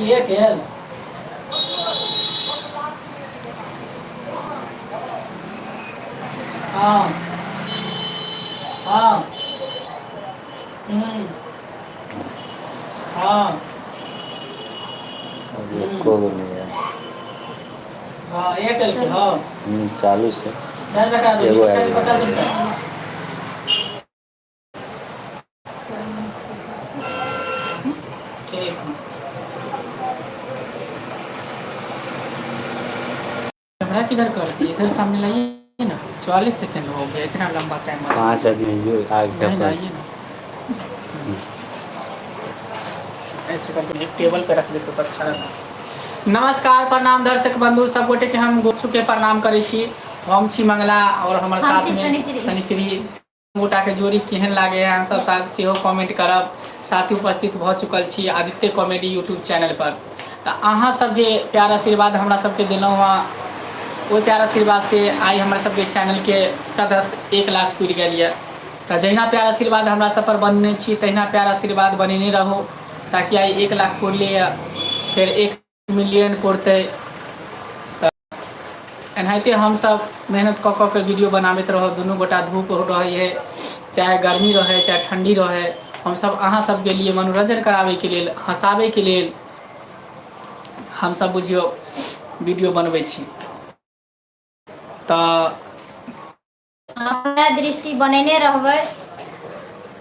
कि एयरटेल? हँ हँ हूँ हँ अभी हूँ एको गो नहि आयल। हँ एयरटेल के चलू हँ हूँ चालू छै। चारि टका दू एगो 20 आबि रुपया गेलै 50 लागैये। रुपया। ठीक हय। कैमरा किधर कर दिए, इधर सामने लाइए ना। 44 सेकेंड हो गया, इतना लंबा टाइम मत पाँच आदमी जो आगे नहीं पर। लाइए ना। ऐसे करके एक टेबल पे रख देते तो अच्छा रहता। नमस्कार, प्रणाम दर्शक बंधु सब गोटे के हम गोसु के प्रणाम करै छी। हम छी मंगला और हमर हम साथ छी में शनिचरी। शनिचरी। गोटा के जोड़ी केहन लागे है अहाँ सब साथ सेहो कमेंट करब। साथ ही उपस्थित भऽ चुकल छी आदित्य कॉमेडी यूट्यूब चैनल पर। तऽ अहाँ सब जे प्यार आशीर्वाद हमरा सबके देलहुँ हँ, ओहि प्यार आशीर्वाद से आइ हमर सबके चैनल के सदस्य 1 लाख पुरि गेल यऽ। तऽ जहिना प्यार आशीर्वाद हमरा सब पर बनने छी तहिना प्यार आशीर्वाद बनेने रहू, ताकि आइ 1 लाख पुरले यऽ, फेर 1 मिलियन पुरतै। तऽ एनाहिते हमसब मेहनत कऽ कऽ के वीडियो बनाबैत रहब। दुनू गोटा धूप रहै है, चाहे गर्मी रहै चाहे ठण्डी रहै, हमसब अहाँ सबके लिए मनोरञ्जन कराबैके लेल, हँसाबैके लेल हमसब बुझियौ वीडियो बनबै छी। तऽ हमरा दृष्टि बनेने रहबै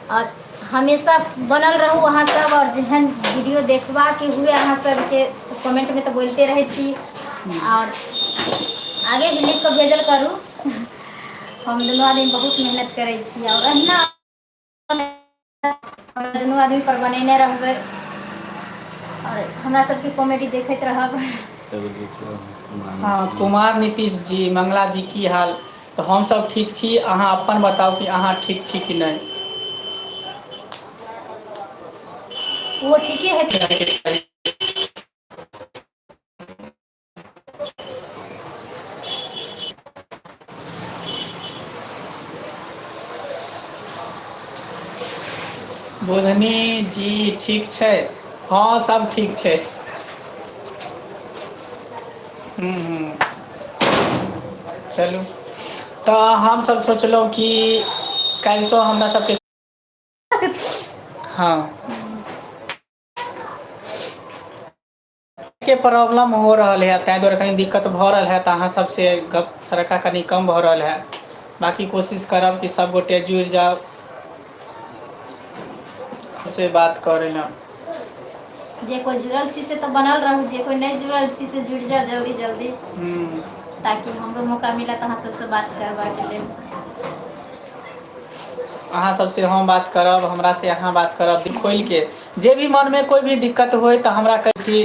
आओर हमेशा बनल रहू अहाँ सब। आओर जेहन वीडियो देखबाके हुए अहाँ सबके कमेंटमे तऽ बोलिते रहै छी, आओर आगे भी लिख कऽ भेजल करू। हम दुनू आदमी बहुत मेहनत करै छी आओर अहिना हमरा दुनू आदमी पर बनेने रहबै आओर हमरा सबके कॉमेडी देखैत रहब। हँ, कुमार नीतीश जी, मंगला जी, की हाल? तऽ हमसभ ठीक छी, अहाँ अपन बताउ कि अहाँ ठीक छी कि नहि? ओहो ठीके हेतै। बुधनी जी ठीक छै? हँ, सब ठीक छै। हूँ हूँ चलू, तऽ हमसभ सोचलहुँ कि काल्हिसँ हमरा सबके हँ के प्रॉब्लम हो रहल है, ताहि दुआरे कनि दिक्कत भऽ रहल है। तऽ अहाँ सबसँ गप सरक्का कनि कम भऽ रहल है। बाँकी कोशिश करब कि सभगोटे जुड़ि जाउ से बात करै लए। जे कोइ जुड़ल छी से तऽ बनल रहू, जे कोइ नहि जुड़ल छी से जुड़ि जाउ जल्दी जल्दी, ताकि हमरो मौका मिलत अहाँ सबसँ बात करबाके लेल। अहाँ सबसँ हम बात करब, हमरा से अहाँ बात करब खोलि के। जे भी मनमे कोइ भी दिक्कत होय तऽ हमरा कहै छी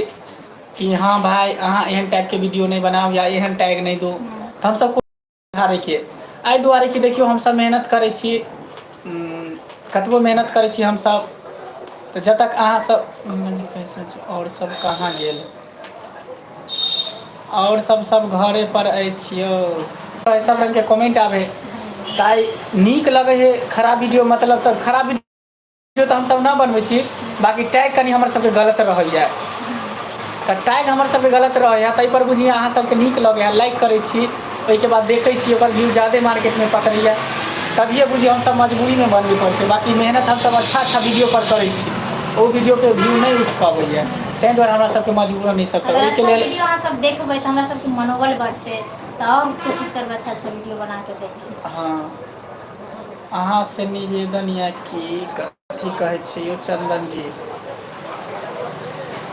कि हँ भाय, अहाँ एहन टाइपके वीडियो नहि बनाउ या एहन टैग नहि दू। तऽ हमसब के एहि दुआरे कि देखियौ, हमसब मेहनत करै छी, कतबो मेहनत करै छी हमसब, तऽ जब तक अहाँ सब आओर सब कहाँ गेल? आओर सब सब घरे पर अछि यौ। सब रंग के कमेंट आबै तऽ आइ नीक लगै है खराब वीडियो, मतलब तऽ खराब वीडियो तऽ हमसब नहि बनबै छी, बाँकी टैग कनि हमर सबके गलत रहैया। तऽ टैग हमर सबके गलत रहैया, ताहि पर बुझियै अहाँ सबके नीक लगैया, लाइक करै छी, ओहिके बाद देखै छी ओकर व्यू जादे मार्केटमे पकड़ैया, तभिए बुझियौ हमसब मजबूरीमे बनबै पड़ै छै। बाँकी मेहनत हमसब अच्छा अच्छा वीडियो पर करै छी, ओ वीडियोके व्यू नहि उठि पबैया, ताहि दुआरे हमरा सबके मजबूरन ई सब तऽ अगर ओहिके अच्छा लेल वीडियो अहाँ सब देखबै तऽ हमरा सबके मनोबल बढ़तै, तऽ आओर कोशिश करबै अच्छा अच्छा वीडियो बना के दैके। हँ, अहाँ से निवेदन यऽ कि कथी कहै छै यौ चन्दन जी?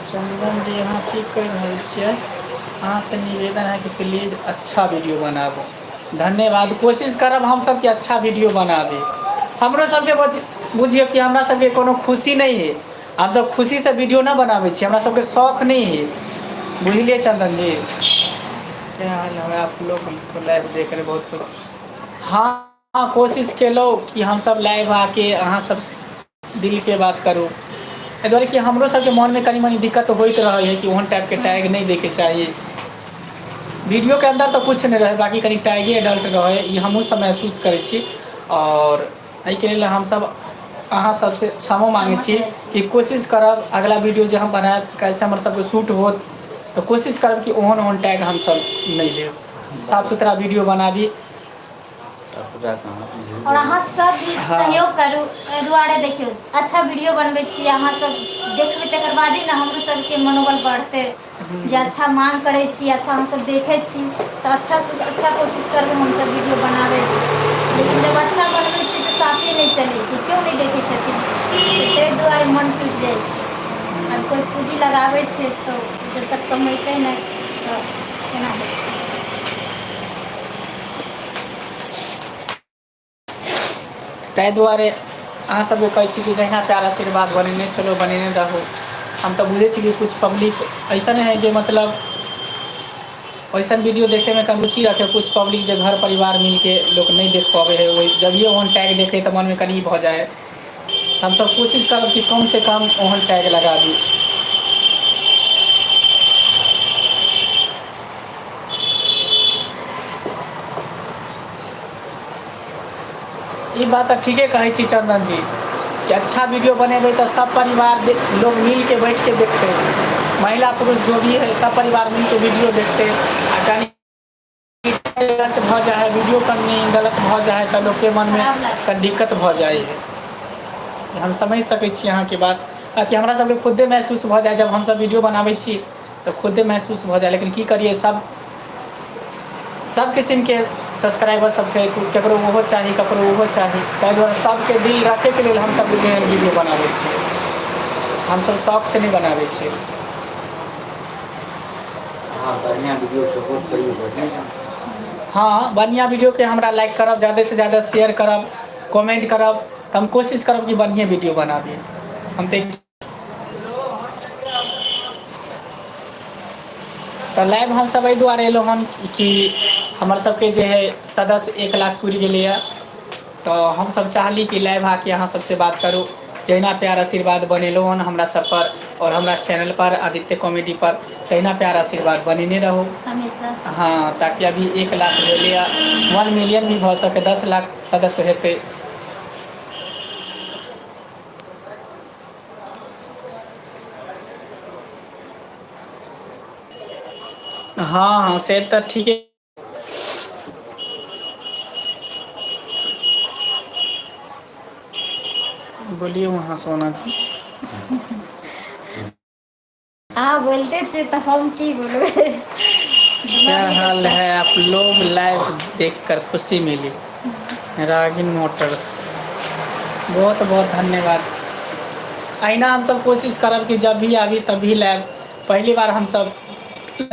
चन्दन जी, अहाँ की कहि रहल छियै? अहाँ से निवेदन है कि प्लीज अच्छा वीडियो बनाबू। धन्यवाद। कोशिश करब हमसब कि अच्छा वीडियो बनाबी। हमरो सबके बुझियौ कि हमरा सबके कोनो खुशी नहि है, हमसब खुशीसँ वीडियो नहि बनाबै छी, हमरा सबके शौक नहि है, बुझलियै चन्दन जी? क्या हाल है आप लोग को? लाइव देख रहे बहुत खुश। हँ, कोशिश केलहुँ कि हमसब लाइव आके अहाँ सब दिलके बात करू, एहि दुआरे कि हमरो सबके मोनमे कनि मनि दिक्कत होइत रहै है कि ओहन टाइपके टैग नहि दैके चाही। वीडियोके अन्दर तऽ किछु नहि रहै, बाँकी कनि टैगे एडल्ट रहै, ई हमहूँ सब महसूस करै छी। आओर एहिके लेल हमसब अहाँ सबसे क्षमो मांगै क्षमा छी करै छी। कि कोशिश करब अगला वीडियो जे हम बनायब काल्हिसँ हमर सबके शूट होत तऽ कोशिश करब कि ओहन ओहन टैग हमसब नहि लेब साफ सुथरा वीडियो बनाबी और अहाँ सब भी सहयोग करू एहि दुआरे देखियौ अच्छा वीडियो बनबै छी अहाँ सब देखबै तकर बादे ने हमरो सबके मनोबल बढ़तै जे अच्छा मांग करै छी अच्छा अहाँ सब देखै छी तऽ अच्छासँ अच्छा कोशिश करबै हमसब वीडियो बनाबैके लेकिन जब अच्छा बनबै छी तऽ साफे नहि चलै छै केओ नहि देखै छथिन तऽ ताहि दुआरे मन टूटि जाइ छै आर कोइ पूँजी लगाबै छै तऽ जब तक कमेतै नहि तऽ केना हेतै ताहि दुआरे अहाँ सबके कहै छी कि जहिना प्यार आशीर्वाद बनेने छलहुँ बनेने रहू हम तऽ बुझै छी कि किछु पब्लिक अइसन हइ जे मतलब ओइसन वीडियो देखैमे कनि रुचि रखै कुछ पब्लिक जे घर परिवार मिलके लोक नहि देख पबै हइ ओहि जभिये ओहन टैग देखै तऽ मनमे कनि भऽ जाइ हइ हमसब कोशिश करब कि कमसँ कम ओहन टैग लगाबी ई बात तऽ ठीके कहै छी चन्दन जी कि अच्छा वीडियो बनेबै तऽ सब परिवार लोग मिलके बैठके देखतै महिला पुरुष जो भी है सब परिवार मिलके वीडियो देखतै आ कनि गलत भऽ जाइ है वीडियो कनि गलत भऽ जाइ है तऽ लोकके मनमे खराब लागै। कनि दिक्कत भऽ जाइ है हम समझि सकै छी अहाँके बात ताकि हमरा सबके खुदे महसूस भऽ जाइ जब हमसब वीडियो बनाबै छी तऽ खुदे महसूस भऽ जाइ लेकिन की करियै सब सब किसिमके सब्सक्राइबर सब छै ककरो ओहो चाही ककरो ओहो चाही ताहि दुआरे सबके दिल रखैके लेल हमसब बुझियौ एहन वीडियो बनाबै छियै हमसब शौकसँ नहि बनाबै छियै अहाँ बढ़िआँ वीडियो सपोर्ट करियौ बढ़िआँ हँ बढ़िआँ वीडियोके हमरा लाइक करब जादेसँ जादा शेयर करब कमेंट करब तऽ हम कोशिश करब कि बढ़िएँ वीडियो बनाबी हम तऽ तऽ लाइव हमसभ एहि दुआरे एलहुँ हन कि हमर सबके जे है सदस्य 1 लाख पुरि गेलैए तऽ हमसभ चाहली कि लाइव आके अहाँ सबसँ बात करू जहिना प्यार आशीर्वाद बनेलहुँ हन हमरा सब पर आओर हमरा चैनल पर आदित्य कॉमेडी पर तहिना प्यार आशीर्वाद बनेने रहू हमेशा हँ ताकि अभी 1 लाख भेलैए 1 मिलियन भी भऽ सकै 10 लाख सदस्य हेतै हँ हँ से तऽ ठीके बोलिए वहाँ सोना जी अहाँ बोलते छियै तऽ हम की बोलबै क्या हाल है आप लोग लाइव देखकर खुशी मिली रागिन मोटर्स बहुत बहुत धन्यवाद अहिना हमसब कोशिश करब कि जब भी आबी तब भी लाइव पहली बार हमसब हँ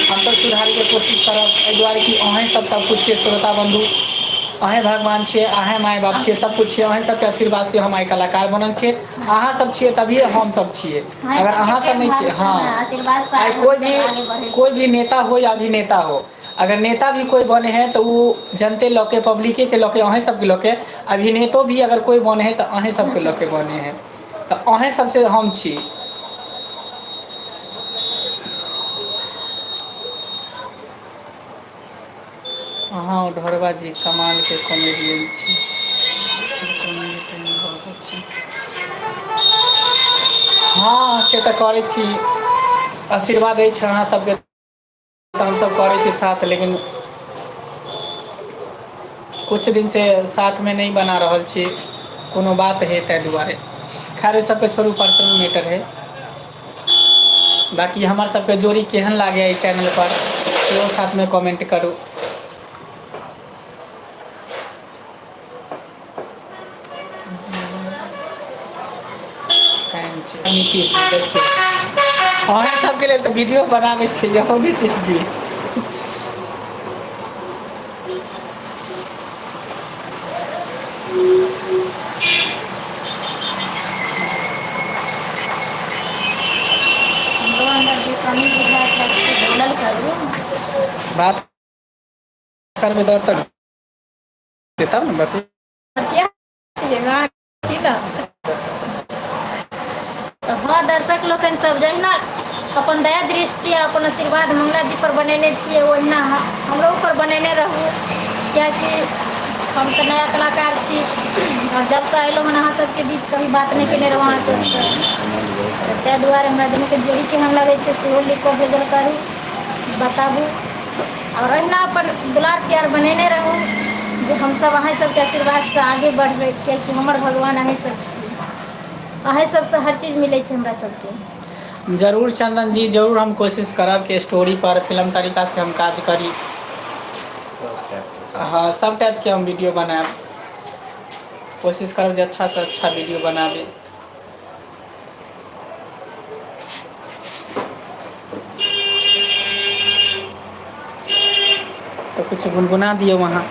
हमसब सुधारैके कोशिश करब एहि दुआरे कि अहेँ सब सब कुछ छियै श्रोता बन्धु अहेँ भगवान छियै अहेँ माय बाप छियै सब कुछ छियै अहेँ सबके आशीर्वाद से हम आइ कलाकार बनल छियै अहाँ सब छियै तभिए हम सब छियै अगर अहाँ सब नहि छियै हँ आशीर्वाद से आइ कोई आगे भी बढ़ै कोई भी नेता हो या अभिनेता हो अगर नेता भी कोई बने है तऽ ओ जनते लऽ के पब्लिके के लऽ के अहेँ सबके लऽ के अभिनेतो भी अगर कोई बने है तऽ अहेँ सबके लऽ के बने है तऽ अहेँ सबसे हम छी अहाँ ढोरबा जी कमालके कॉमेडियन छी सब कॉमेडी टाइम बहुत अच्छा हँ से तऽ करै छी आशीर्वाद अछि अहाँ सबके तऽ हमसब करै छी साथ लेकिन कुछ दिनसँ साथमे नहि बना रहल छी कोनो बात हइ ताहि दुआरे खैर ओहि सबके छोड़ू पर्सनल मैटर हइ बाँकी हमर सबके जोड़ी केहन लागैए एहि चैनलपर सेहो साथमे कमेन्ट करू नीतीश जी देखियौ अहेँ सबके लेल तऽ वीडियो बनाबै छी यौ नीतीश जी हमरो अन्दर जे कमी बुझाइत हैत से बोलल करू बात करबै दर्शक से तब ने बते छी ने तऽ हँ दर्शक लोकनि सब जहिना अपन दया दृष्टि आ अपन आशीर्वाद मंगला जी पर बनेने छियै ओहिना हमरो ऊपर बनेने रहू किएकि हम तऽ नया कलाकार छी आओर जबसँ अयलहुँ हन अहाँ सबके बीच कभी बात नहि केने रहौँ अहाँ सबसँ, तऽ ताहि दुआरे हमरा दुनूके जोड़ी केहन लगै छै सेहो लिख कऽ भेजल करू, बताबू। आओर अहिना अपन दुलार प्यार बनेने रहू जे हमसब अहाँ सबके आशीर्वादसँ आगे बढ़बै, कियाकि हमर भगवान अहीं सब छी, अहीं सबसँ हर चीज मिलै छै हमरा सबके। जरूर चंदन जी, जरूर हम कोशिश करब कि स्टोरी पर फिल्म तरीका से हम काज करी। हाँ, सब टाइप के हम वीडियो बनायब, कोशिश करब जे अच्छा से अच्छा वीडियो बनाबी। तऽ किछु गुनगुना दियौ अहाँ,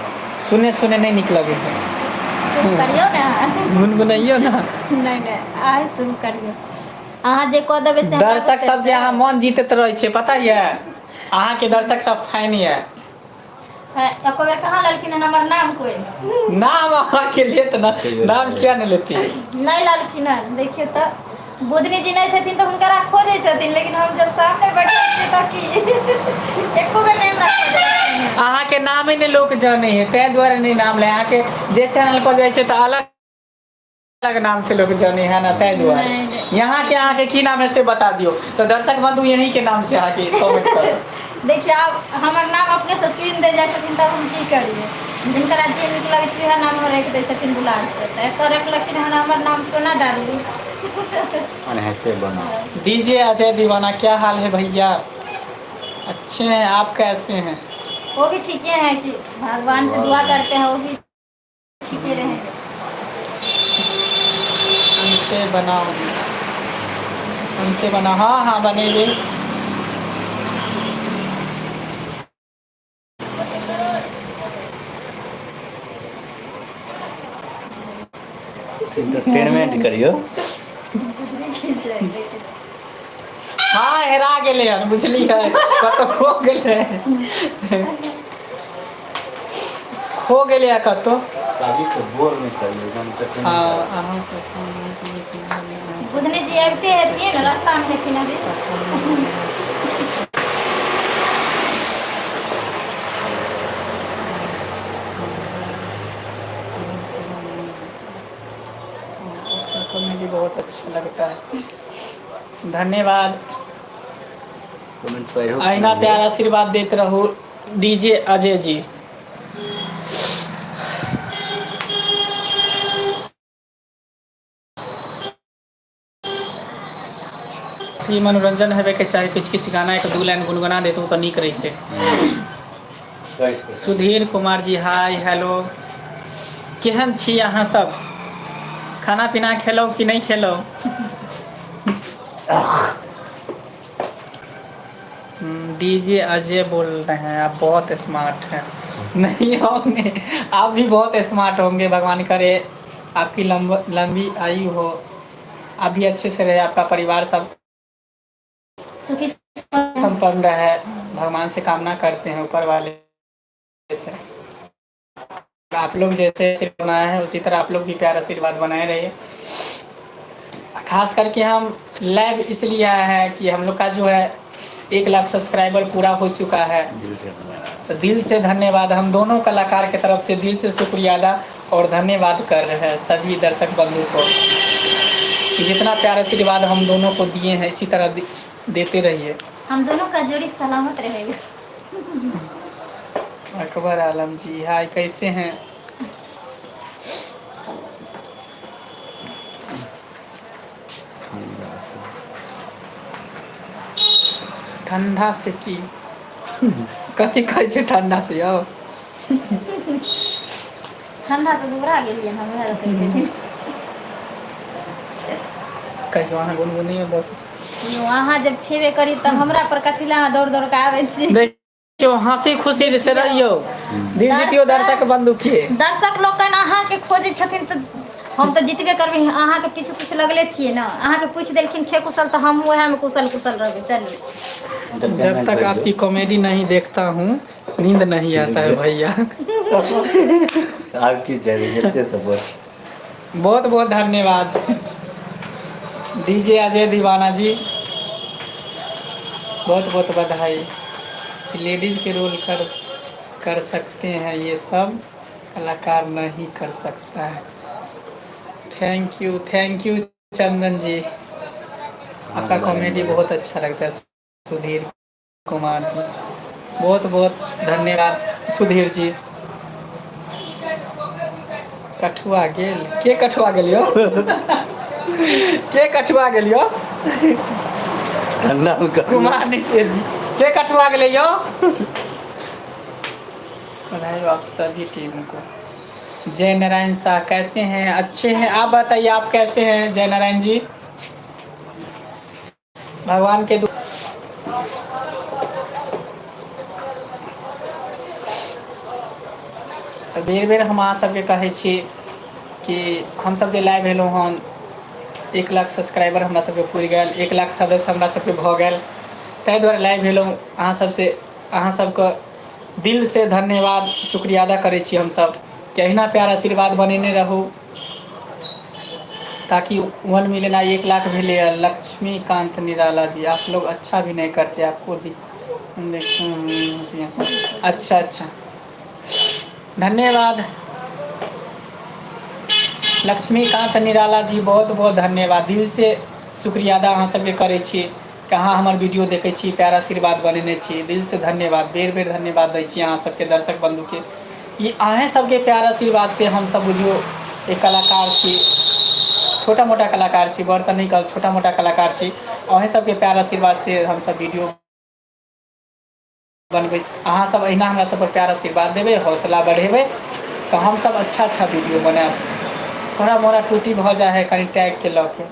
सुने सुने नहि नीक लगै है। शुरू करियौ ने। गुनगुनैयौ ने। नहि नहि, अहाँ शुरू करियौ, अहाँ जे कऽ देबै से हमरा दर्शक बुते सबके अहाँ मन जीतैत रहै छियै, पता यऽ? अहाँके दर्शक सब फैन यऽ। है, एको बेर कहाँ लेलखिन हन हमर नाम कोइ? नाम अहाँके लेत ने, नाम किया नहि लेती? नहि लेलखिन हन। देखियौ तऽ बुधनी जी नहि छथिन तऽ हुनकरा खोजै छथिन, लेकिन हम जब सामने बैठल छियै तऽ की एको बेर नहि हमरा खोजै छथिन। अहाँके नामे नहि लोक जानै है, ताहि दुआरे नहि नाम लै। अहाँके जे चैनल पर जाइ छै तऽ अलग अलग नाम से लोग जाने है ना, ताहि दुआरे। नहि, नहि। यहाँ के अहाँके की नाम है से बता दियौ तऽ दर्शक बंधु यही के नाम से अहाँके कमेंट करू। देखियौ, आब हमर नाम अपनेसँ चुनि दै जाइ छथिन तब हम की करियै? जिनकरा जे नीक लगै छै उएह नाम राखि दै छथिन दुलारसँ, तऽ एतऽ रखलखिन हन हमर नाम सोना डार्लिंग। एनाहिते बनाउ। डीजे अजय दीवाना, क्या हाल है भैया? अच्छे हैं, आप कैसे हैं? वो भी ठीके हैं कि भगवान से दुआ करते हैं, वो भी ठीके रहेंगे। अंते बनाओ, अंते बनाओ। हाँ हाँ, बनेंगे। इंटरटेनमेंट करियौ। हाँ, हेरा गेलै हन, बुझलियै? कतऽ खो गेलै, खो गेलै कतौ। अभी तऽ बोर नहि करियौ एकदम entertainment। हाँ, अहाँके बुधनी जी आबिते हेथिन, रास्तामे हेथिन अभी। कॉमेडी बहुत अच्छा लगता है, धन्यवाद। कमेंट पढ़ियौ। अहिना प्यार आशीर्वाद दैत रहू डीजे अजय जी। ई मनोरंजन हेबे के चाही। किछु किछु गाना एक दू लाइन गुनगुना देतहुँ तऽ नीक रहितै। Sudhir Kumar ji, hi hello. केहन छी अहाँ सब? खाना पीना खेलहुँ कि नहि खेलहुँ? डीजे अजय बोल रहे हैं आप बहुत स्मार्ट हैं। नहीं, हमने आप भी बहुत स्मार्ट होंगे। भगवान करे आपकी लंबी आयु हो, आप भी अच्छे से रहे, आपका परिवार सब सुखी संपन्न रहे, भगवान से कामना करते हैं ऊपर वाले से। आप लोग जैसे आशीर्वाद बनाए हैं उसी तरह आप लोग भी प्यार आशीर्वाद बनाए रहिए। खास करके हम लाइव इसलिए आए हैं कि हम लोग का जो है 1 लाख सब्सक्राइबर पूरा हो चुका है। दिल से धन्यवाद। तो दिल से धन्यवाद, हम दोनों कलाकार के तरफ से दिल से शुक्रिया अदा और धन्यवाद कर रहे हैं सभी दर्शक बंधु को कि जितना प्यार आशीर्वाद हम दोनों को दिए हैं, इसी तरह देते रहिए। हम दोनों का जोड़ी सलामत रहेगा। अकबर आलम जी, हाय, कैसे हैं? ठंडा से। ठंडा से की कथी कहै छै ठंडा से यौ? ठंडा से घबरा गेलियै हम, उएह कहि देथिन। कहियो अहाँ गुनगुनियो दो। यौ, अहाँ जब छेबे करी तऽ हमरा पर कथी लए अहाँ दौड़ दौड़ कऽ आबै छी? देखियौ, हंसी खुशी से रहियौ, दिल जीतियौ दर्शक बंधु के। दर्शक लोकनि अहाँके खोजै छथिन तऽ हम तऽ जीतबे करबै। अहाँके पीछू पीछू लगले छियै ने। अहाँके पूछि देलखिन खे कुशल तऽ हमहूँ उएहमे कुशल कुशल रहबै, चलू। जब तक आपकी कॉमेडी नहीं देखता हूँ नींद नहीं आता है भैया। आब की चाही? एते सपोर्ट। बहुत बहुत धन्यवाद डीजे अजय दीवाना जी, बहुत बहुत बधाई। लेडीज के रोल कर कर सकते हैं ये सब। कलाकार नहीं कर सकता है। Thank you Chandan ji, आपका कॉमेडी बहुत अच्छा लगता है। सुधीर कुमार जी, बहुत बहुत धन्यवाद सुधीर जी। कठुआ गेल के? कठुआ गेल यौ? के कठुआ गेल यौ? ठंडा में कुमार नितेश जी, के कठुआ गेलै यौ? बधाई हो आप सभी टीम को। जय नारायण शाह कैसे हैं? अच्छे हैं, आप बताइए आप कैसे हैं जय नारायण जी? भगवान के तऽ बेर बेर हम अहाँ सबके कहै छी कि हमसब जे लाइव एलहुँ हन, 1 लाख सब्सक्राइबर हमरा सबके पुरि गेल, 1 लाख सदस्य हमरा सबके भऽ गेल, ताहि दुआरे लाइव एलहुँ। अहाँ सबसँ, अहाँ सबके दिलसँ धन्यवाद, शुक्रिया अदा करै छी हमसब कि अहिना प्यार आशीर्वाद बनेने रहू, ताकि 1 मिलियन, आइ 1 लाख भेलै। लक्ष्मीकांत निराला जी, आप लोग अच्छा भी नहीं करते, आपको भी देखते। अच्छा अच्छा, धन्यवाद लक्ष्मीकांत निराला जी, बहुत बहुत धन्यवाद। दिल से शुक्रिया अदा अहाँ सबके करै छी कि अहाँ हमर वीडियो देखै छी, प्यार आशीर्वाद बनेने छी। दिल से धन्यवाद, बेर बेर धन्यवाद दै छी अहाँ सबके दर्शक बंधुके। ई अहें सबके प्यार आशीर्वाद से हमसब बुझियौ एक कलाकार छी, छोटा मोटा कलाकार छी, बड़ तऽ नहि कहब, छोटा मोटा कलाकार छी। अहें सबके प्यार आशीर्वाद से हमसब वीडियो बनबै छी। अहाँ सब अहिना हमरा सब पर प्यार आशीर्वाद देबै, हौसला बढ़ेबै, तऽ हमसब अच्छा अच्छा वीडियो बनायब। थोड़ा मोड़ा टूटी भऽ जाइ है कनि टैग के लऽ के।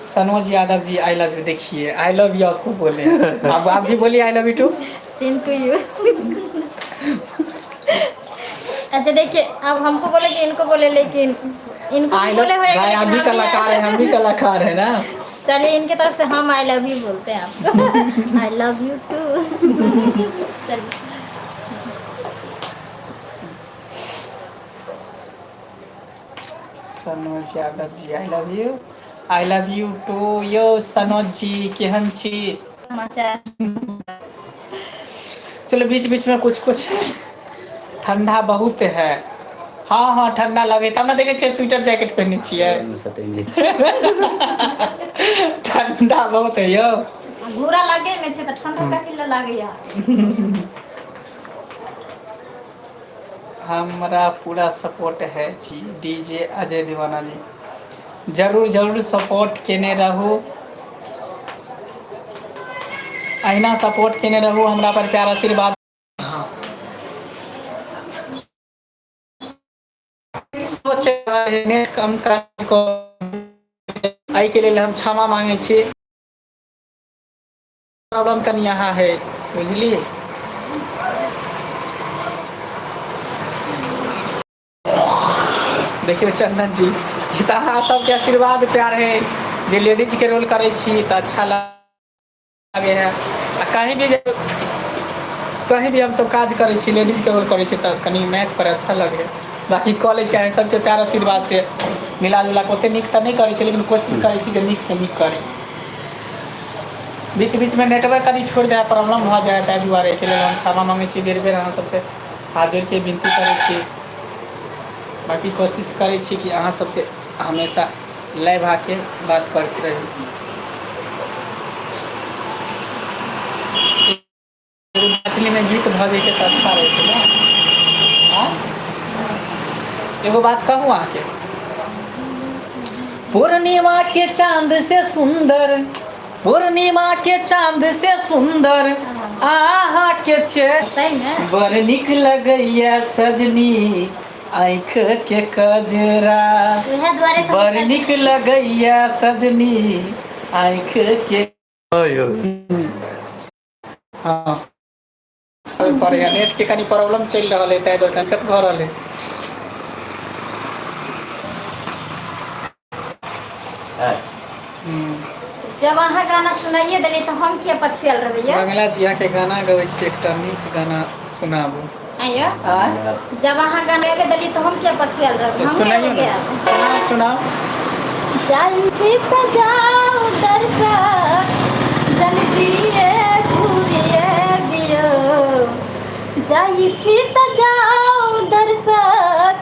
Sanoj Yadav ji, I love you. देखिए, I love you आपको बोले। अब आप भी बोलिए, I love you too. Same to you. अच्छा देखिए, अब हमको बोले कि इनको बोले, लेकिन इनको आई भी बोले लव होएगा। भाई, लेकिन हम भी हम कलाकार हैं, हम भी कलाकार है ना। चलिए, इनके तरफ से हम I love you बोलते हैं आपको। I love you too. चलिए। Sanoj Yadav ji, I love you. I love you too yo Sanoj जी, केहन छी? समाचार। चलो, बीच बीच में कुछ कुछ। ठंडा बहुत है। हाँ हाँ, ठंडा लगे तब ने देखे छियै स्वेटर जैकेट पहिने छियै। सटेने छी। ठंडा बहुत है यौ। घूरा लागे नहि छै तऽ ठंडा कथी लए लागैया? हमरा पूरा सपोर्ट है जी। डीजे अजय दीवाना जी, जरूर जरूर सपोर्ट केने रहू, अहिना सपोर्ट केने रहू हमरा पर, प्यार आशीर्वाद। हाँ, सोचे नेट कम काज कऽ, एहिके लेल हम क्षमा मांगै छी। प्रॉब्लम कनि यहाँ है, बुझलियै? देखियौ चंदन जी, ई तऽ अहाँ सबके आशीर्वाद प्यार है जे लेडीज के रोल करै छी तऽ अच्छा लागे है। आ कहीं भी कहीं भी हमसब काज करै छी, लेडीज के रोल करै छी, तऽ कनि मैच पर अच्छा लगे है। बाकी कऽ लै छी अहाँ सबके प्यार आशीर्वाद से मिला जुला कऽ। ओते नीक तऽ नहि करै छी, लेकिन कोशिश करै छी जे नीक से नीक करी। बीच बीचमे नेटवर्क कनि छोड़ि दै, प्रॉब्लम भऽ जाइ, ताहि दुआरे एहिके लेल हम क्षमा माँगै छी। बेर बेर अहाँ सबसँ हाथ जोड़िके विनती करै छी। बाकी कोशिश करै छी कि अहाँ सबसँ हमेशा लाइव आके बात करैत रही। एगो मैथिलीमे गीत भऽ जैतै तऽ अच्छा रहै ने। आँय, एगो बात कहूँ अहाँके? पूर्णिमा के चांद से सुंदर, पूर्णिमा के चांद से सुंदर अहाँ के चे सही ने। बड़ नीक लगैया सजनी आँख के कजरा। उएह दुआरे तऽ बड़ नीक लगैया सजनी आँख के अयो। हाँ, पर नेट के कनि प्रॉब्लम चलि रहल है, ताहि दुआरे दिक्कत भऽ रहल है। जब अहाँ गाना सुनाइए देलियै तऽ हम किया पछुआल रहबै यौ? मंगला जी के गाना गबै छी, एकटा नीक गाना सुनाबू। आइयो। आय? जब अहाँ गाना गाबे देलियै तऽ हम किया पछुआल रहबै? तऽ हम सुनाइयो ने। गायब। सुनाउ सुनाउ। जाइ छी तऽ जाउ दर्शक जनतिए घुरिए बियो, जाइ छी तऽ जाउ दर्शक।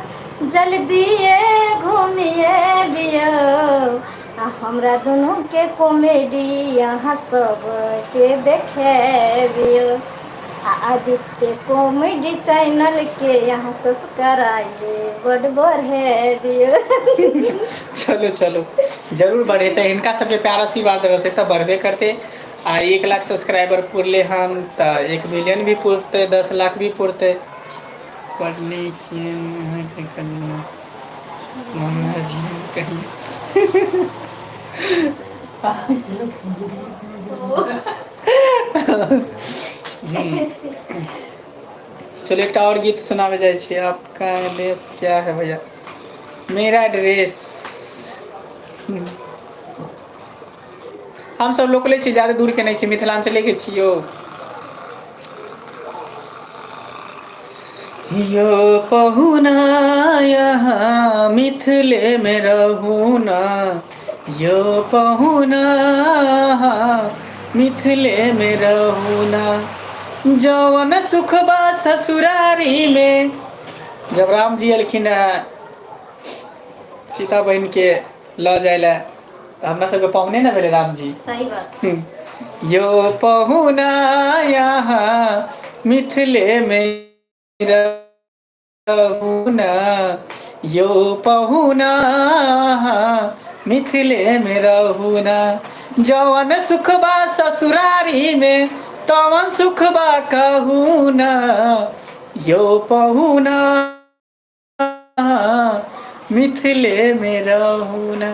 जल्दिए घूमिए बियो आ हमरा दुनूके कॉमेडी अहाँ सबके देखेबियौ आ आदित्य कॉमेडी चैनलके अहाँ सब्सक्राइब बड बढ़ेबियौ। चलू चलू, जरूर बढ़ेतै। हिनका सबके प्यार आशीर्वाद रहतै तऽ बढ़बे करतै। आ 1 लाख सब्सक्राइबर पुरले हन तऽ 1 मिलियन भी पुरतै, 10 लाख भी पुरतै। पढ़ने जी कहीं। चलो, एकटा और गीत सुनावे जाइ छी। आपका एड्रेस क्या है भैया? मेरा एड्रेस, हम सब लोकले छी, ज्यादा दूर के नहि छी, मिथिलांचले के छी यौ। यो पहुना यहाँ मिथिले में रहू ना, यो पहुना मिथिले में रहू ना, जवन सुखबा ससुरारी में। जब राम जी एलखिन सीता बहिन के लऽ जाय लए, तऽ हमरा सबके पाहुने ने भेलै राम जी। सही बात। यो पहुना यहाँ मिथिले में रहू ना, यो पहुना मिथिले में रहू ना, जवन सुखबा ससुरारी में तवन सुखबा कहू ना, यो पहुना मिथिले में रहू ना।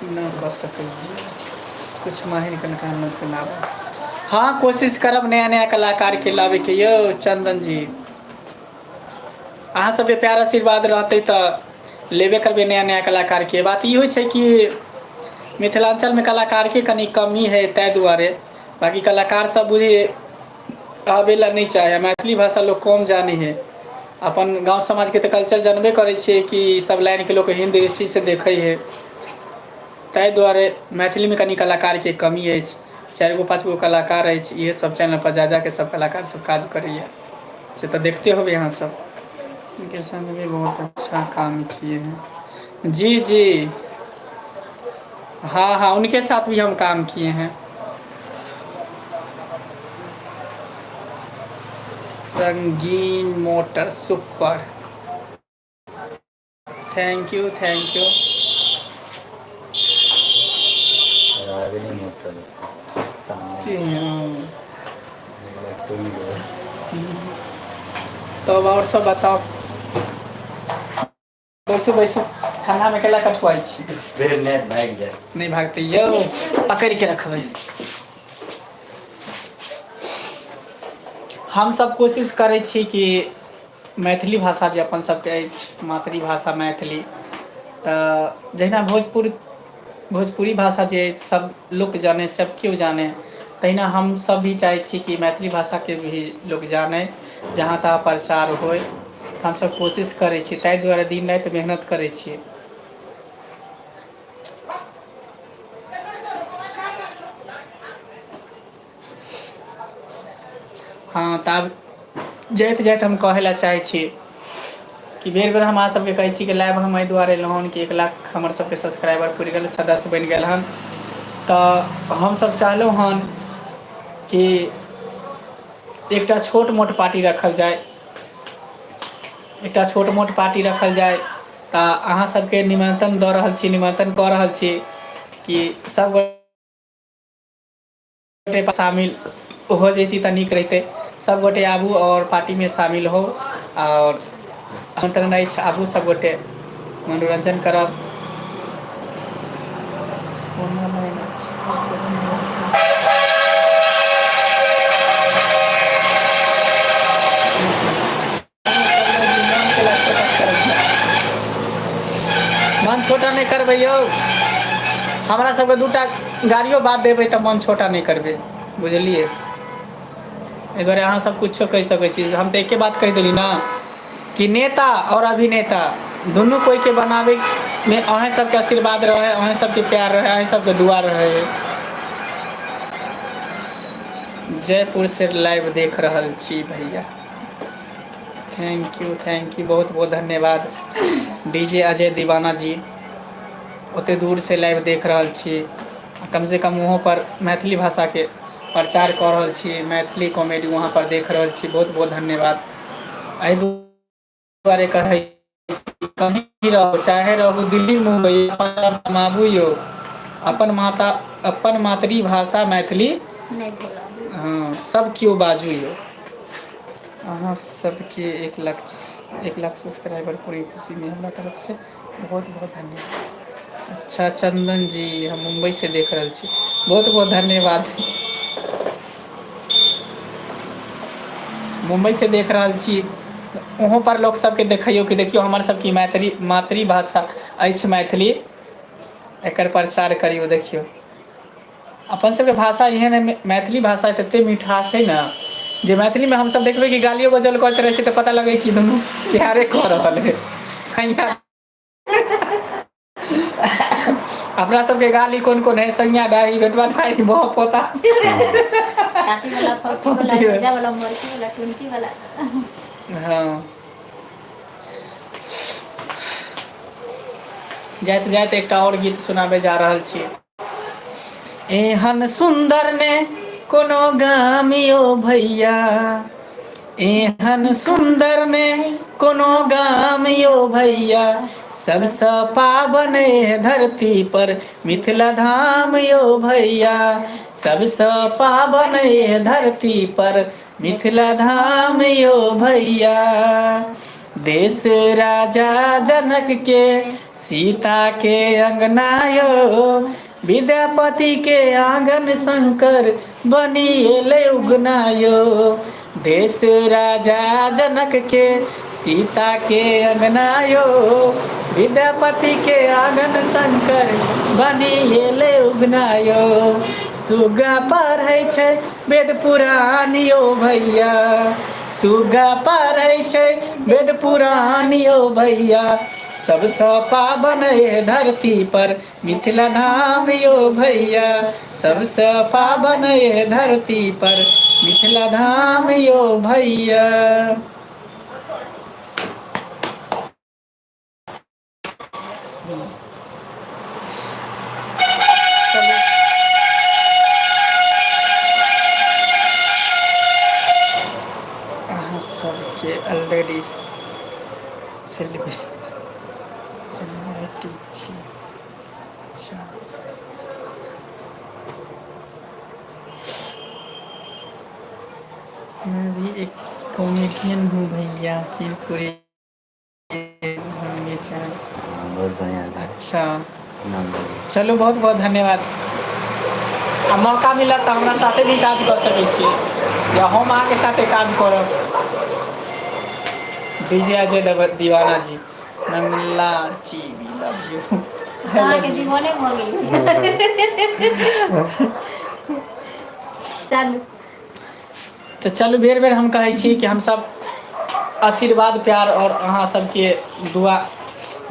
न कऽ सकै कुछ माहिर कलाकार लोगके लाबू। हाँ, कोशिश करब नया नया कलाकारके लाबैके। यौ चंदन जी, अहाँ सबके प्यार आशीर्वाद रहतै तऽ लेबे करबै नया नया कलाकारके। बात ई होइ छै कि मिथिलाञ्चलमे कलाकारके कनि कमी है, ताहि दुआरे। बाँकी कलाकार सब बुझी आबै लए नहि चाहे। मैथिली भाषा लोक कम जानै है। अपन गाँव समाजके तऽ कल्चर जानबे करै छियै कि सब लाइनके लोक हीन दृष्टिसँ देखै है। ताहि दुआरे मैथिलीमे कनि कलाकारके कमी अछि। चारि गो पाँच गो कलाकार अछि। इहे सब चैनल पर जा जाके सब कलाकार सब काज करैया, से तऽ देखते होबै अहाँ सब। इनके संग भी बहुत अच्छा काम किए हैं। जी जी, हाँ हाँ, उनके साथ भी हम काम किए हैं। रंगीन motor super, thank you, thank you. Ragini motor सामने। Two wheeler. तब और सब बताओ। बैसू बैसू, ठंडा में केला कटुआइ छी? फिर नेट भागि जाए। नहि भागतै यौ, पकड़ि के रखबै। हम सब कोशिश करै छी कि मैथिली भाषा जे अपन सबके अछि, मातृभाषा मैथिली, तऽ जहिना भोजपुरी भाषा जे अछि सब लोक जानै, सब केओ जानै, तहिना हम सब भी चाहै छी कि मैथिली भाषाके भी लोक जानै, जहाँ तहाँ प्रचार होइ। तऽ हमसब कोशिश करै छी, ताहि दुआरे दिन राति मेहनत करै छियै। हँ, तऽ आब जाइत जाइत हम कहै लए चाहै छी कि बेर बेर हम अहाँ सबके कहै छी कि लाइव हम एहि दुआरे एलहुँ हन कि 1 लाख हमर सबके सब्सक्राइबर पुरि गेल, सदस्य बनि गेल हन। तऽ हमसब चाहलहुँ हन कि एकटा छोट मोट पार्टी रखल जाय, एकटा छोट मोट पार्टी रखल जाय। तऽ अहाँ सबके निमंत्रण दऽ रहल छी, निमंत्रण कऽ रहल छी कि सब गोटे शामिल हो जैती तऽ नीक रहितै। सब गोटे आबू आओर पार्टीमे शामिल हो। आओर आमंत्रण अछि, आबू सब गोटे, मनोरंजन करब। कोनो लाइन अछि? मन छोटा नहि करबै यौ। हमरा सबके दूटा गाड़ियो बाद देबै तऽ मन छोटा नहि करबै, बुझलियै? एहि दुआरे अहाँ सब कुछो कहि सकै छी। हम तऽ एके बात कहि देली ने कि नेता और अभिनेता दुनू कोई के बनाबै मे अहें सबके आशीर्वाद रहे, अहें सबके प्यार रहे, अहें सबके दुआ रहे। जयपुर से लाइव देख रहल छी भैया। Thank you thank you, बहुत बहुत धन्यवाद डीजे अजय दीवाना जी। ओते दूर से लाइव देख रहल छी, कम से कम वहाँ पर मैथिली भाषा के प्रचार कऽ रहल छी, मैथिली कॉमेडी वहाँ पर देख रहल छी। बहुत बहुत धन्यवाद। एहि दुआरे कहै छी, कहीं रहू चाहे रहू दिल्ली मुम्बई, अपन कमाबू यौ, अपन माता अपन मातृभाषा मैथिली नहि भूलब। हँ, सब केओ बाजू यौ। अहाँ सबके 1 लाख सब्सक्राइबर पूरी खुशी में हमरा तरफ से बहुत बहुत धन्यवाद। अच्छा चंदन जी, हम मुम्बई से देख रहल छी, बहुत बहुत धन्यवाद। मुम्बई से देख रहल छी, वहों पर लोक सबके देखैयौ कि देखियौ हमर सबके मैथिली मातृभाषा अछि मैथिली, एकर प्रचार करियौ। देखियौ अपन सबके भाषा एहन है, मैथिली भाषा तते मिठास है ने जे मैथिलीमे हमसब देखबै कि गालियो गजल करैत रहै छै तऽ पता लगै कि दुनू प्यारे कऽ रहल है सैया। अपना सबके गाली कोन कोन है? सैया डाही, बेटवा डाही, बह पोता, काटी वाला, फौकी वाला, भेजा वाला, मरकी वाला, टुनकी वाला। हाँ, जाइत जाइत एकटा आओर गीत सुनाबे जा रहल छी। एहन सुन्दर ने कोनो गाम यो भैया, एहन सुन्दर ने कोनो गाम यो भैया, सबसँ पावन ए धरती पर मिथिला धाम यो भैया, सबसँ पावन ए धरती पर मिथिला धाम यो भैया। देश राजा जनक के सीता के अंगना यो, विद्यापति के आंगन शंकर बनी एलै उगना यो। देश राजा जनक के सीता के अंगना यो, विद्यापति के आंगन शंकर बनी एलै उगना यो। सुगा पढ़ै छै वेद पुराण यो भैया, सुगा पढ़ै छै वेद पुराण यो भैया, सबसँ पावन ए धरती पर मिथिला धाम यो भैया, सबसँ पावन ए धरती पर मिथिला धाम यो भैया। चलू, अहाँ सबके ऑलरेडी सेलिब्रिटी छी। अच्छा, मैं भी एक कॉमेडियन हूँ भैया की पूरे हमने चैनल। हाँ, बहुत बढ़िया था। अच्छा। नाम लगे। चलू, बहुत बहुत धन्यवाद। आ मौका मिलत तऽ हमरा साथे भी काज कऽ सकै छियै या हम अहाँके साथे काज करब। डीजे अजय दीवाना जी, मंगला जी, we love you. अहाँके दीवाने भऽ गेल। चलू। तऽ चलू, बेर बेर हम कहै छी कि हमसब आशीर्वाद, प्यार आओर अहाँ सबके दुआ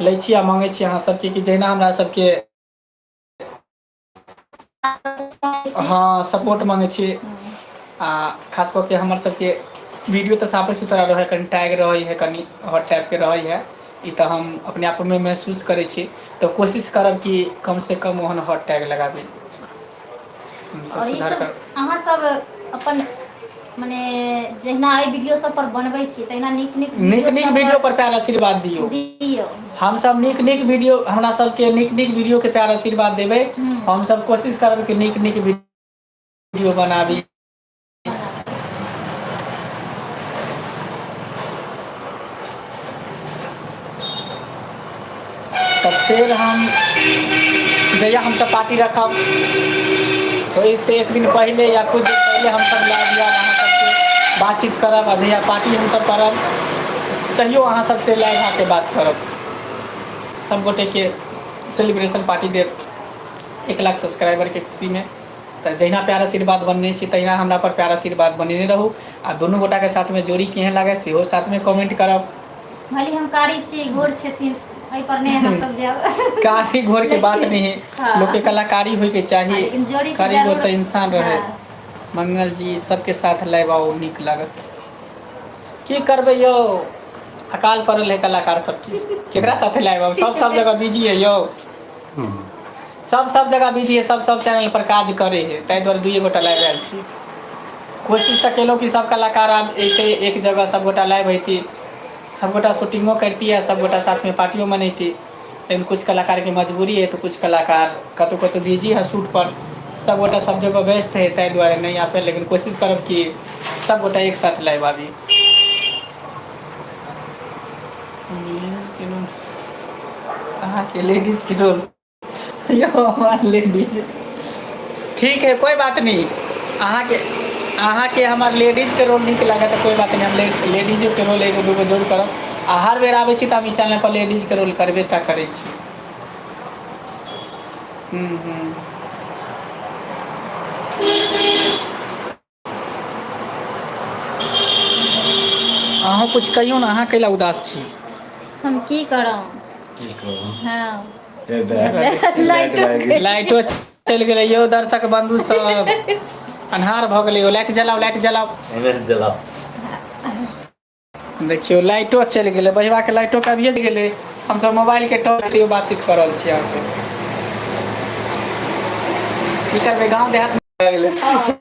लै छी आ माँगै छी अहाँ सबके कि जहिना हमरा सबके, हँ, सपोर्ट माँगै छी। आ खास कऽ के हमर सबके वीडियो तऽ साफे सुथरा रहै, कनि टैग रहै है, कनि हॉट टाइपके रहै है, ई तऽ हम अपने आपमे महसूस करै छी। तऽ कोशिश करब कि कम से कम ओहन हॉट टैग लगाबी हमसब। आओर ई सुधार सब कर अहाँ सब अपन मने जहिना एहि वीडियो सब पर बनबै छी तहिना नीक नीक नीक नीक सब वीडियो पर प्यार आशीर्वाद दियौ। दियौ। हमसब नीक नीक वीडियो, हमरा सबके नीक नीक वीडियो के प्यार आशीर्वाद देबै, हमसब कोशिश करब कि नीक नीक वीडियो बनाबी। तऽ फेर हम जहिया हमसब पार्टी रखब, ओहिसँ एक दिन पहिले या कुछ दिन पहिले हमसब लाइव आयब, अहाँ सबके बातचीत करब। आ जहिया पार्टी हमसब करब तहियो अहाँ सबसँ लाइव आके बात करब। सब गोटेके सेलिब्रेशन पार्टी देब 1 लाख सब्सक्राइबरके खुशीमे। तऽ जहिना प्यार आशीर्वाद बनने छी तहिना हमरा पर प्यार आशीर्वाद बनेने रहू। आ दुनू गोटाके साथमे जोड़ी केहन लागै सेहो साथमे कमेंट करब। भले हम कारी छी, गोर छथिन, एहि पर नहि अहाँ सब जायब। कारी गोर के बात नहीं है। लोग के कलाकारी होय के चाही। लेकिन जोड़ी के कारी गोर जरूर तऽ इंसान रहे। हाँ। मंगल जी, सबके साथ लाइव आउ, नीक लागत। की करबै यौ अकाल पड़ल है कलाकार सबके केकरा साथे लाइव आब सब सब जगह बिजी है यौ सब सब जगह बिजी है सब सब चैनल पर काज करे है ताहि दुआरे दुइए गोटा लाइव आयल छी कोशिश तऽ केलहुँ कि सब कलाकार आब एते एक जगह सब गोटा लाइव होइती सब गोटा शूटिंगो करती आ सब गोटा साथमे पार्टियो मनैती लेकिन कुछ कलाकारके मजबूरी है तऽ कुछ कलाकार कतहु कतहु बिजी है शूट पर सब गोटा सब जगह व्यस्त है ताहि दुआरे नहि आबि लेकिन कोशिश करब कि सब गोटा एक साथ लाइव आबी अहाँके लेडीजके रोल यौ हमार लेडीज ठीक है कोई बात नहीं अहाँके अहाँके हमर लेडीजके रोल नीक लागत तऽ कोई बात नहीं हम लेडीजोके रोल एगो दूगो जरूर करब आ हर बेर आबै छी तऽ हम ई चैनल पर लेडीजके रोल करबे टा करै छी हूँ हूँ अहूँ कुछ कहियौ ने अहाँ कैला उदास छी हम की करब की कहू हँ हे बैग लाइटो लाइट भागि लाइटो चलि गेलै यौ दर्शक बंधु सब अन्हार भऽ गेलै यौ लाइट जलाउ लाइट जलाउ एने से जलाओ देखियौ लाइटो चलि गेलै बहिबाके लाइटो कभिए गेलै हमसब मोबाइलके टॉर्च दियौ बातचीत कऽ रहल छी अहाँसँ की करबै गाँव देहात गेलै